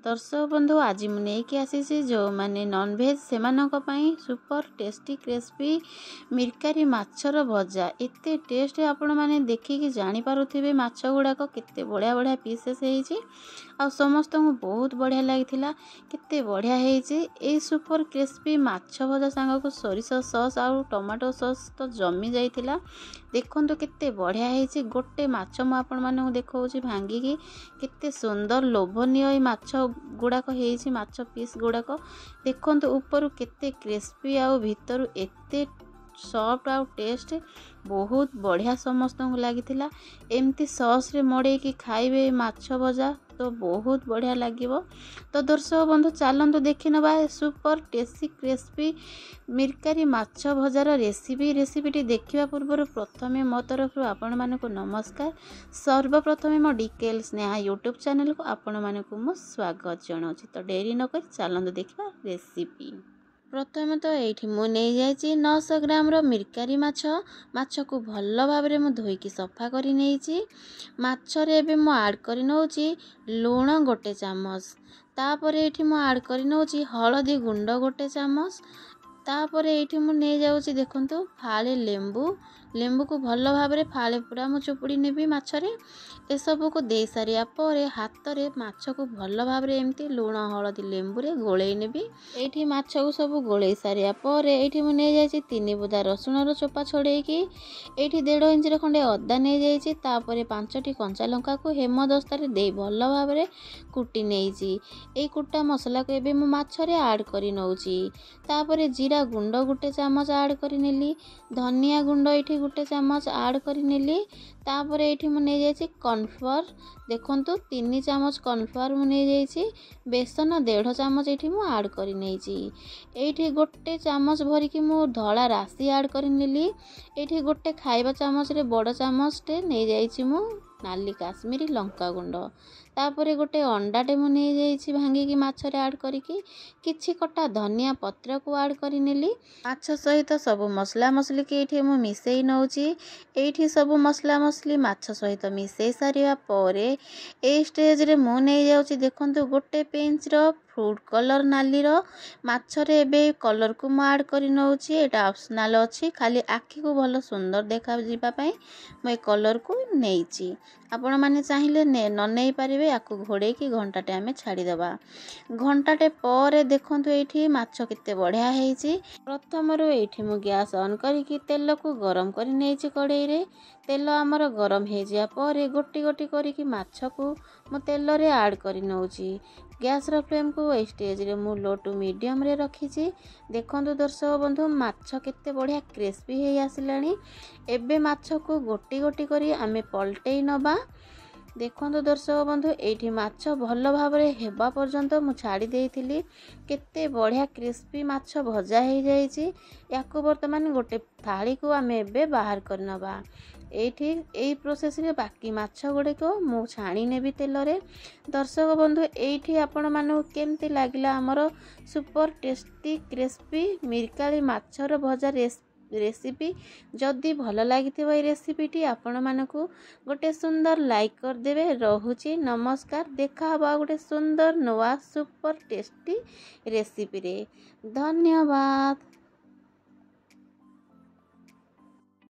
ଦର୍ଶକ ବନ୍ଧୁ, ଆଜି ମୁଁ ନେଇକି ଆସିଛି ଯେଉଁମାନେ ନନଭେଜ୍ ସେମାନଙ୍କ ପାଇଁ ସୁପର ଟେଷ୍ଟି କ୍ରିସ୍ପି ମିରକାରୀ ମାଛର ଭଜା। ଏତେ ଟେଷ୍ଟ, ଆପଣମାନେ ଦେଖିକି ଜାଣିପାରୁଥିବେ ମାଛ ଗୁଡ଼ାକ କେତେ ବଢ଼ିଆ ବଢ଼ିଆ ପିସେସ୍ ହେଇଛି ଆଉ ସମସ୍ତଙ୍କୁ ବହୁତ ବଢ଼ିଆ ଲାଗିଥିଲା। କେତେ ବଢ଼ିଆ ହେଇଛି ଏଇ ସୁପର କ୍ରିସ୍ପି ମାଛ ଭଜା ସାଙ୍ଗକୁ ସୋରିଷ ସସ୍ ଆଉ ଟମାଟୋ ସସ୍ ତ ଜମି ଯାଇଥିଲା। ଦେଖନ୍ତୁ କେତେ ବଢ଼ିଆ ହେଇଛି। ଗୋଟେ ମାଛ ମୁଁ ଆପଣମାନଙ୍କୁ ଦେଖାଉଛି ଭାଙ୍ଗିକି, କେତେ ସୁନ୍ଦର ଲୋଭନୀୟ ଏଇ ମାଛ ଗୁଡ଼ାକ ହେଇଛି। ମାଛ ପିସ୍ ଗୁଡ଼ାକ ଦେଖନ୍ତୁ, ଉପରୁ କେତେ କ୍ରିସ୍ପି ଆଉ ଭିତରୁ ଏତେ ସଫ୍ଟ ଆଉ ଟେଷ୍ଟ ବହୁତ ବଢ଼ିଆ ସମସ୍ତଙ୍କୁ ଲାଗିଥିଲା। ଏମିତି ସସ୍ରେ ମଡ଼େଇକି ଖାଇବେ ମାଛ ଭଜା ତ ବହୁତ ବଢ଼ିଆ ଲାଗିବ। ତ ଦର୍ଶକ ବନ୍ଧୁ, ଚାଲନ୍ତୁ ଦେଖିନେବା ସୁପର ଟେଷ୍ଟି କ୍ରିସ୍ପି ମିରକାରୀ ମାଛ ଭଜାର ରେସିପି। ରେସିପିଟି ଦେଖିବା ପୂର୍ବରୁ ପ୍ରଥମେ ମୋ ତରଫରୁ ଆପଣମାନଙ୍କୁ ନମସ୍କାର। ସର୍ବପ୍ରଥମେ ମୋ ଡିକେଏଲ୍ ସ୍ନେହା ୟୁଟ୍ୟୁବ୍ ଚ୍ୟାନେଲକୁ ଆପଣମାନଙ୍କୁ ମୁଁ ସ୍ୱାଗତ ଜଣାଉଛି। ତ ଡେରି ନକରି ଚାଲନ୍ତୁ ଦେଖିବା ରେସିପି। ପ୍ରଥମେ ତ ଏଇଠି ମୁଁ ନେଇଯାଇଛି 900 ଗ୍ରାମର ମିରକାରୀ ମାଛ। ମାଛକୁ ଭଲ ଭାବରେ ମୁଁ ଧୋଇକି ସଫା କରି ନେଇଛି। ମାଛରେ ଏବେ ମୁଁ ଆଡ଼୍ କରି ନେଉଛି ଲୁଣ 1 ଚାମଚ। ତାପରେ ଏଇଠି ମୁଁ ଆଡ଼୍ କରି ନେଉଛି ହଳଦୀ ଗୁଣ୍ଡ 1 ଚାମଚ। ତାପରେ ଏଇଠି ମୁଁ ନେଇଯାଉଛି ଦେଖନ୍ତୁ ଫାଳେ ଲେମ୍ବୁ। ଲେମ୍ବୁକୁ ଭଲ ଭାବରେ ଫାଳେ ପୁରା ମୁଁ ଚୁପୁଡ଼ି ନେବି ମାଛରେ। ଏସବୁକୁ ଦେଇ ସାରିବା ପରେ ହାତରେ ମାଛକୁ ଭଲ ଭାବରେ ଏମିତି ଲୁଣ, ହଳଦୀ, ଲେମ୍ବୁରେ ଗୋଳେଇ ନେବି। ଏଇଠି ମାଛକୁ ସବୁ ଗୋଳେଇ ସାରିବା ପରେ ଏଇଠି ମୁଁ ନେଇଯାଇଛି 3 ବୁଦା ରସୁଣର ଚୋପା ଛଡ଼େଇକି। ଏଇଠି 1.5 ଇଞ୍ଚର ଖଣ୍ଡେ ଅଦା ନେଇଯାଇଛି। ତାପରେ 5ଟି କଞ୍ଚା ଲଙ୍କାକୁ ହେମଦସ୍ତାରେ ଦେଇ ଭଲ ଭାବରେ କୁଟି ନେଇଛି। ଏଇ କୁଟା ମସଲାକୁ ଏବେ ମୁଁ ମାଛରେ ଆଡ଼୍ କରି ନେଉଛି। ତାପରେ ଜିରା ଗୁଣ୍ଡ 1 ଚାମଚ ଆଡ଼୍ କରିନେଲି। ଧନିଆ ଗୁଣ୍ଡ ଏଇଠି 1 ଚାମଚ ଆଡ଼୍ କରିନେଲି। ତାପରେ ଏଇଠି ମୁଁ ନେଇଯାଇଛି କର୍ଣ୍ଣଫ୍ଲୋର୍। ଦେଖନ୍ତୁ 3 ଚାମଚ କର୍ଣ୍ଣଫ୍ଲୋର୍ ମୁଁ ନେଇଯାଇଛି। ବେସନ 1.5 ଚାମଚ ଏଇଠି ମୁଁ ଆଡ଼୍ କରିନେଇଛି। ଏଇଠି 1 ଚାମଚ ଭରିକି ମୁଁ ଧଳା ରାଶି ଆଡ଼୍ କରିନେଲି। ଏଇଠି 1 ଖାଇବା ଚାମଚରେ ବଡ଼ ଚାମଚଟେ ନେଇଯାଇଛି ମୁଁ ନାଲି କାଶ୍ମୀରୀ ଲଙ୍କାଗୁଣ୍ଡ। ତାପରେ ଗୋଟେ ଅଣ୍ଡାଟେ ମୁଁ ନେଇଯାଇଛି ଭାଙ୍ଗିକି ମାଛରେ ଆଡ଼୍ କରିକି। କିଛି କଟା ଧନିଆ ପତ୍ରକୁ ଆଡ଼୍ କରିନେଲି। ମାଛ ସହିତ ସବୁ ମସଲା ମସଲିକି ଏଇଠି ମୁଁ ମିଶାଇ ନେଉଛି। ଏଇଠି ସବୁ ମସଲା ମସଲି ମାଛ ସହିତ ମିଶାଇ ସାରିବା ପରେ ଏଇ ଷ୍ଟେଜ୍ରେ ମୁଁ ନେଇଯାଉଛି ଦେଖନ୍ତୁ 1 ପିଞ୍ଚର ଫୁଡ଼୍ କଲର୍ ନାଲିର। ମାଛରେ ଏବେ କଲର୍କୁ ମୁଁ ଆଡ଼୍ କରି ନେଉଛି। ଏଇଟା ଅପସନାଲ୍ ଅଛି, ଖାଲି ଆଖିକୁ ଭଲ ସୁନ୍ଦର ଦେଖାଯିବା ପାଇଁ ମୁଁ ଏ କଲର୍କୁ ନେଇଛି। ଆପଣମାନେ ଚାହିଁଲେ ନ ନେଇପାରିବେ। ୟାକୁ ଘୋଡ଼େଇକି ଘଣ୍ଟାଟେ ଆମେ ଛାଡ଼ିଦେବା। ଘଣ୍ଟାଟେ ପରେ ଦେଖନ୍ତୁ ଏଇଠି ମାଛ କେତେ ବଢ଼ିଆ ହେଇଛି। ପ୍ରଥମରୁ ଏଇଠି ମୁଁ ଗ୍ୟାସ୍ ଅନ୍ କରିକି ତେଲକୁ ଗରମ କରି ନେଇଛି କଡ଼େଇରେ। ତେଲ ଆମର ଗରମ ହେଇଯିବା ପରେ ଗୋଟି ଗୋଟି କରିକି ମାଛକୁ ମୁଁ ତେଲରେ ଆଡ଼୍ କରି ନେଉଛି। ଗ୍ୟାସ୍ର ଫ୍ଲେମ୍କୁ ଏଇ ଷ୍ଟେଜ୍ରେ ମୁଁ ଲୋ ଟୁ ମିଡ଼ିୟମ୍ରେ ରଖିଛି। ଦେଖନ୍ତୁ ଦର୍ଶକ ବନ୍ଧୁ, ମାଛ କେତେ ବଢ଼ିଆ କ୍ରିସ୍ପି ହେଇ ଆସିଲାଣି। ଏବେ ମାଛକୁ ଗୋଟି ଗୋଟି କରି ଆମେ ପଲଟେଇ ନେବା। ଦେଖନ୍ତୁ ଦର୍ଶକ ବନ୍ଧୁ, ଏଇଠି ମାଛ ଭଲ ଭାବରେ ହେବା ପର୍ଯ୍ୟନ୍ତ ମୁଁ ଛାଡ଼ି ଦେଇଥିଲି। କେତେ ବଢ଼ିଆ କ୍ରିସ୍ପି ମାଛ ଭଜା ହେଇଯାଇଛି। ୟାକୁ ବର୍ତ୍ତମାନ ଗୋଟେ ଥାଳିକୁ ଆମେ ଏବେ ବାହାର କରିନେବା। ଏଇଠି ଏଇ ପ୍ରୋସେସ୍ରେ ବାକି ମାଛ ଗୁଡ଼ିକ ମୁଁ ଛାଣି ନେବି ତେଲରେ। ଦର୍ଶକ ବନ୍ଧୁ, ଏଇଠି ଆପଣମାନଙ୍କୁ କେମିତି ଲାଗିଲା ଆମର ସୁପର ଟେଷ୍ଟି କ୍ରିସ୍ପି ମିରକାଳି ମାଛର ଭଜା ରେସିପି? ଯଦି ଭଲ ଲାଗିଥିବ ଏଇ ରେସିପିଟି, ଆପଣମାନଙ୍କୁ ଗୋଟେ ସୁନ୍ଦର ଲାଇକ୍ କରିଦେବେ। ରହୁଛି, ନମସ୍କାର। ଦେଖା ହେବ ଆଉ ଗୋଟେ ସୁନ୍ଦର ନୂଆ ସୁପର ଟେଷ୍ଟି ରେସିପିରେ। ଧନ୍ୟବାଦ।